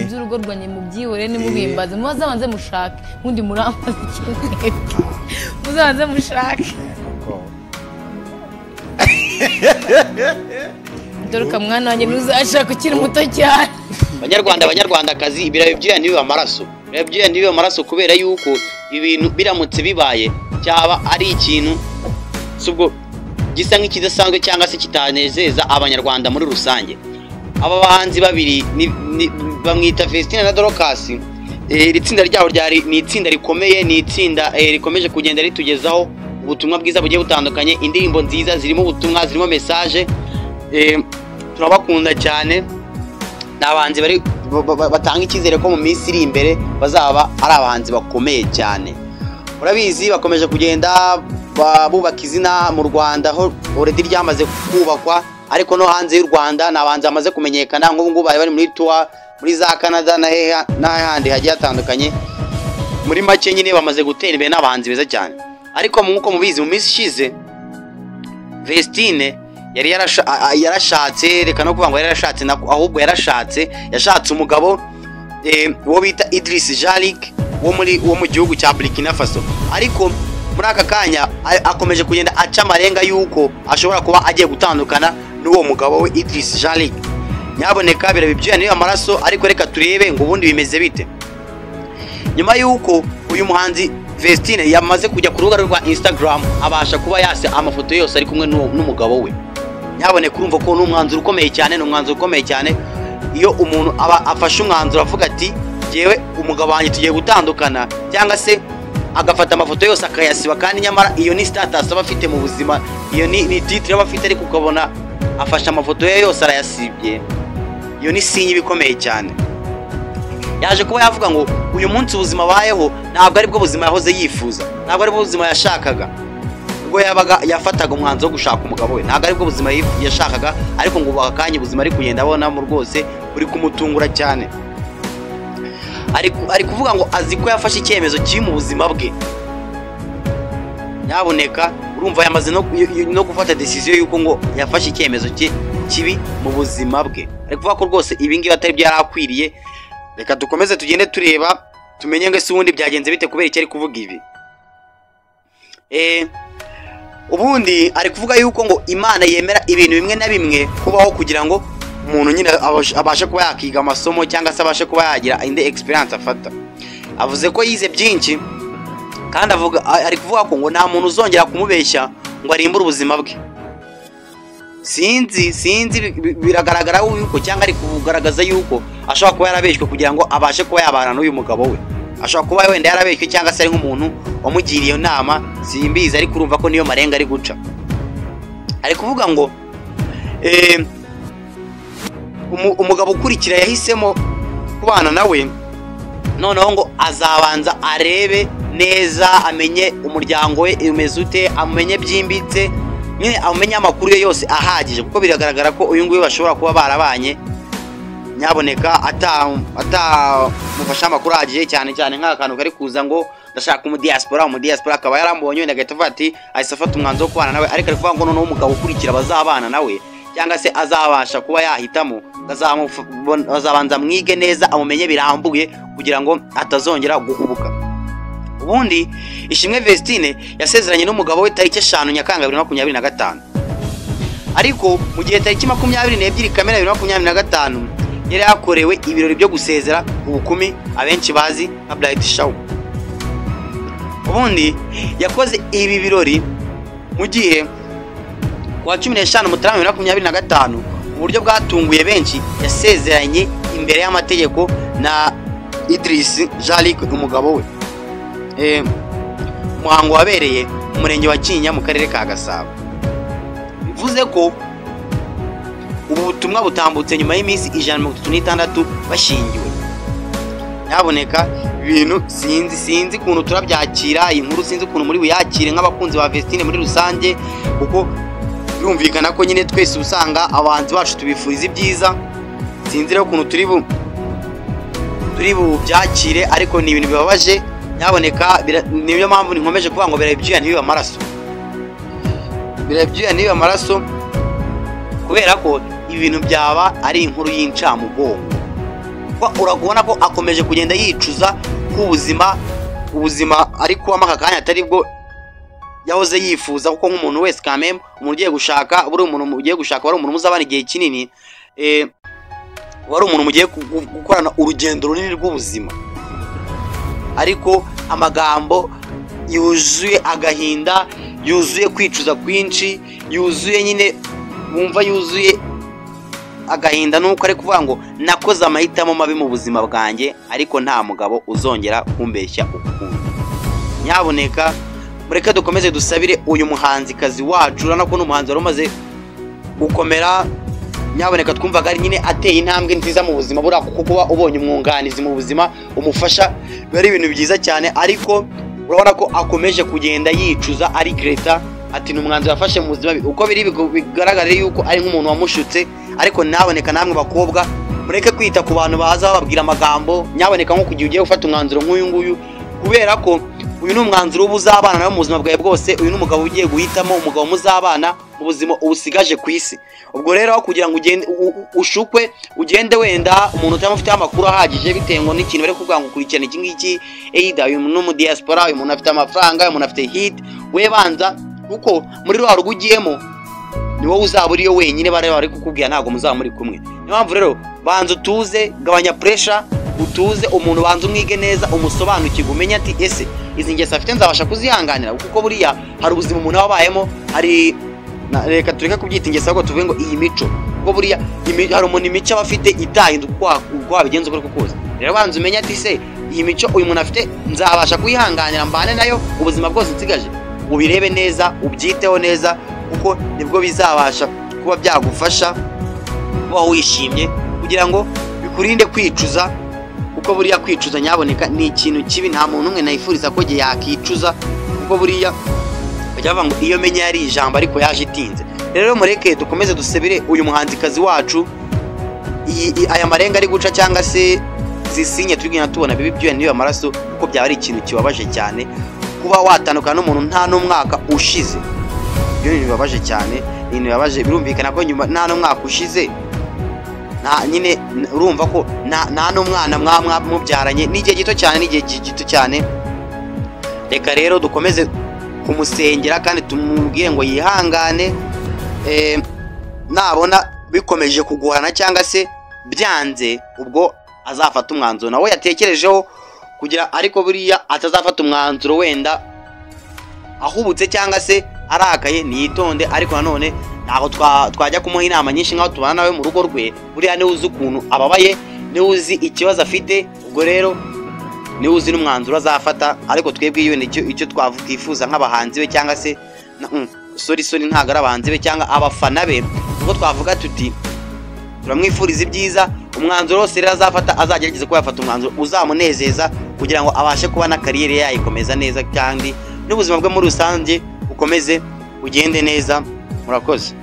Iby'urugo rwanjye mubyihore, nimubimbaze, muzabanze mushake ubundi murambaze ikintu, muzabanze mushake. Dore mwana wanjye, ntuzashaka ukiri muto cyane. Banyarwanda, banyarwandakazi, ibirayi byuya ntibibe amaraso, ibirayi byuya ntibibe amaraso, kubera yuko ibintu biramutse bibaye cyaba ari ikintu ubwo gisa nk'ikidasanzwe cyangwa se kitanezeza Abanyarwanda muri rusange. Aba bahanzi babiri bamwita Vestine na Dorcas. Iri tsinda ryabo ryari ni itsinda rikomeye, ni itsinda rikomeje kugenda ritugezaho ubutumwa bwiza bugiye butandukanye, indirimbo nziza zirimo ubutumwa, zirimo message. Turabakunda cyane, ni abahanzi bari batanga icyizere ko mu minsi iri imbere bazaba ari abahanzi bakomeye cyane. Murabizi, bakomeje kugenda bubaka izina mu Rwanda, aho already ryamaze kubakwa, ariko no hanze y'u Rwanda ni abahanzi bamaze kumenyekana. Nk'ubu ngubu bari muri tour muri za Canada na hehe n'ahandi hagiye hatandukanye. Muri make nyine bamaze gutera imbere, n'abahanzi beza cyane. Ariko nk'uko mubizi, mu minsi ishize Vestine yari yarashatse, reka no kuvuga ngo yari yarashatse, ahubwo yarashatse, yashatse umugabo uwo bita Idris Jalik wo mu gihugu cya Burkina Faso. Ariko muri aka kanya akomeje kugenda aca amarenga yuko ashobora kuba agiye gutandukana n'uwo mugabo we Idris Jalik. Nyaboneka, birabe ibyuya niyo amaraso, ariko reka turebe ngo ubundi bimeze bite. Nyuma yuko uyu muhanzi Vestine yamaze kujya ku rubuga rwa Instagram, abasha kuba yase amafoto yose ari kumwe n'umugabo we. Nyaboneka, urumva ko ni umwanzuro ukomeye cyane, ni umwanzuro ukomeye cyane. Iyo umuntu aba afashe umwanzuro avuga ati jyewe umugabo wanjye tugiye gutandukana, cyangwa se agafata amafoto yose akayasiba, kandi nyamara iyo ni status aba afite mu buzima, iyo ni titre aba afite, ariko ukabona afashe amafoto ye yose arayasibye, iyo ni signe ikomeye cyane. Yaje kuba yavuga ngo uyu munsi ubuzima abayeho ntabwo aribwo buzima yahoze yifuza, ntabwo aribwo buzima yashakaga ubwo yabaga yafataga umwanzuro wo gushaka umugabo we, ntabwo aribwo buzima yashakaga. Ariko ngo aka kanya ubuzima ari kugenda abonamo rwose buri kumutungura cyane. Ari kuvuga ngo azi ko yafashe icyemezo kiri mu buzima bwe. Nyaboneka, urumva yamaze no gufata decision yuko ngo yafashe icyemezo cye kibi mu buzima bwe. Ari kuvuga ko rwose ibi ngibi atari byarakwiriye. Reka dukomeze tugende tureba, tumenye ngo ese ubundi byagenze bite, kubera icyo ari kuvuga ibi. Ubundi ari kuvuga yuko ngo Imana yemera ibintu bimwe na bimwe kubaho kugira ngo umuntu nyine abashe kuba yakiga amasomo, cyangwa se abashe kuba yagira indi experience afata. Avuze ko yize byinshi, kandi ari kuvuga ko ngo nta muntu uzongera kumubeshya ngo arimbure ubuzima bwe. Sinzi, biragaragara yuko, cyangwa ari kugaragaza yuko ashobora kuba yarabeshywe kugira ngo abashe kuba yabana n'uyu mugabo we. Ashobora kuba wenda yarabeshywe, cyangwa se ari nk'umuntu wamugiriye inama, simbizi, ariko urumva ko niyo marenga ari guca. Ari kuvuga ngo umugabo ukurikira yahisemo kubana nawe, noneho ngo azabanza arebe neza, amenye umuryango we umeze ute, amenye byimbitse nyine, amenye amakuru ye yose ahagije, kuko biragaragara ko uyu nguyu bashobora kuba barabanye, nyaboneka, atamufasha amakuru ahagije, cyane cyane nk'akantu kari kuza ngo ndashaka umudiaspora, umudiaspora akaba yarambonye wenda agahita avuga ati ahise afata umwanzuro wo kubana nawe. Ariko ari kuvuga ngo noneho umugabo ukurikira bazabana nawe, cyangwa se azabasha kuba yahitamo, azabanza mwige neza, amumenye birambuye, kugira ngo atazongera guhubuka. Ubundi Ishimwe Vestine yasezeranye n'umugabo we tariki 5 Nyakanga 2025, ariko mu gihe tariki 22 Kamena 2025 yari yakorewe ibirori byo gusezera ubukumi abenshi bazi nka bridal shower. Ubundi yakoze ibi birori mu gihe kuwa 15 Mutarama 2025, mu buryo bwatunguye benshi, yasezeranye imbere y'amategeko na Idris Jalik, umugabo we. Umuhango wabereye mu murenge wa Kinyinya mu karere ka Gasabo. Bivuze ko ubu butumwa butambutse nyuma y'iminsi 136 bashyingiwe. Nyaboneka, ibintu sinzi ukuntu turabyakira iyi nkuru, sinzi ukuntu muri buyakire nk'abakunzi ba Vestine muri rusange, kuko birumvikana ko nyine twese usanga abahanzi bacu tubifuriza ibyiza. Sinzi rero ukuntu turi bubyakire, ariko ni ibintu bibabaje. Nyaboneka, niyo mpamvu nkomeje kuvuga ngo birabe ibyuya ntibibe amaraso, birabe ibyuya ntibibe amaraso, kubera ko ibintu byaba ari inkuru y'incamugongo. Urabona ko akomeje kugenda yicuza ko ubuzima ari kubamo aka kanya atari bwo yahoze yifuza, kuko nk'umuntu wese kameme, umuntu ugiye gushaka, buri umuntu ugiye gushaka wari umuntu muzabana igihe kinini, wari umuntu mugiye gukorana urugendo runini rw'ubuzima. Ariko amagambo yuzuye agahinda, yuzuye kwicuza kwinshi, yuzuye nyine wumva yuzuye agahinda, nuko ari kuvuga ngo nakoze amahitamo mabi mu buzima bwanjye, ariko nta mugabo uzongera kumbeshya ukundi. Nyaboneka mureke dukomeze dusabire uyu muhanzikazi wacu, urabona ko n'umuhanzi wari umaze gukomera. Nyaboneka twumvaga ari nyine ateye intambwe nziza mu buzima, buriya kuko kuba ubonye umwunganizi mu buzima umufasha biba ari ibintu byiza cyane, ariko urabona ko akomeje kugenda yicuza ari Greta, ati ni umwanzuro yafashe mu buzima uko biri bigaragara yuko ari nk'umuntu wamushutse. Ariko naboneka namwe bakobwa mureke kwita ku bantu baza bababwira amagambo, nyaboneka nko kugiye ugiye gufata umwanzuro nk'uyu nguyu, kubera ko uyu ni umwanzuro uba uzabana nawe mu buzima bwawe bwose. Uyu ni umugabo ugiye guhitamo, umugabo muzabana mu buzima ubusigaje ku isi. Ubwo rero aho kugira ngo ugende ushukwe, ugende wenda umuntu utamufite amakuru ahagije bitewe ngo n'ikintu bari kuvuga ngo ukurikirana iki ngiki, either uyu ni umu diaspora, uyu muntu afite amafaranga, uyu muntu afite hit, we banza, kuko muri rwa rugo ugiyemo ni wowe uzaba uriyo wenyine, bari kukubwira ntabwo muzaba muri kumwe. Niyo mpamvu rero banza utuze, gabanya pressure, utuze umuntu, banza umwige neza, umusobanukirwe, umenye ati ese izi ngeso afite nzabasha kuzihanganira, kuko buriya hari ubuzima umuntu aba abayemo, hari reka tureke kubyita ingeso ahubwo tuvuge ngo iyi mico, kuko buriya hari umuntu imico aba afite itahinduka uko wabigenza uko ariko kose. Rero banza umenye ati se iyi mico uyu muntu afite nzabasha kuyihanganira mbane nayo ubuzima bwose nsigaje. Ubirebe neza, ubyiteho neza, kuko nibwo bizabasha kuba byagufasha kuba wishimye, kugira ngo bikurinde kwicuza, kuko buriya kwicuza nyaboneka ni ikintu kibi. Nta muntu umwe nayifuriza ko yakicuza, kuko buriya bajya bavuga ngo iyo menya yari ijambo ariko yaje itinze. Rero mureke dukomeze dusebire uyu muhanzikazi wacu, aya marenga ari guca cyangwa se zisinye turi kugenda tubona bibi byuya n'iyo amaraso, kuko byaba ari ikintu kibabaje cyane kuba watandukana n'umuntu nta n'umwaka ushize. Ibyo ni bibabaje cyane, ni ibintu bibabaje. Birumvikana ko nyuma nta n'umwaka ushize, nta nyine urumva ko nta n'umwana mubyaranye, ni igihe gito cyane, ni igihe gito cyane. Reka rero dukomeze kumusengera kandi tumubwire ngo yihangane, nabona bikomeje kugorana cyangwa se byanze, ubwo azafata umwanzuro nawe yatekerejeho kugira, ariko buriya atazafata umwanzuro wenda ahubutse cyangwa se arakaye, niyitonde. Ariko nanone ntabwo twajya kumuha inama nyinshi nkaho tubana nawe mu rugo rwe, buriya niwe uzi ukuntu ababaye, niwe uzi ikibazo afite, ubwo rero niwe uzi n'umwanzuro azafata. Ariko twebwe iyo icyo twakifuza nk'abahanzi be cyangwa se sorry ntabwo ari abahanzi be cyangwa abafana be, ubwo twavuga tuti turamwifuriza ibyiza. Umwanzuro wose rero azafata azagerageza kuba yafata umwanzuro uzamunezeza, kugira ngo abashe kuba na kariyeri yayikomeza neza, kandi n'ubuzima bwe muri rusange bukomeze bugende neza. Murakoze.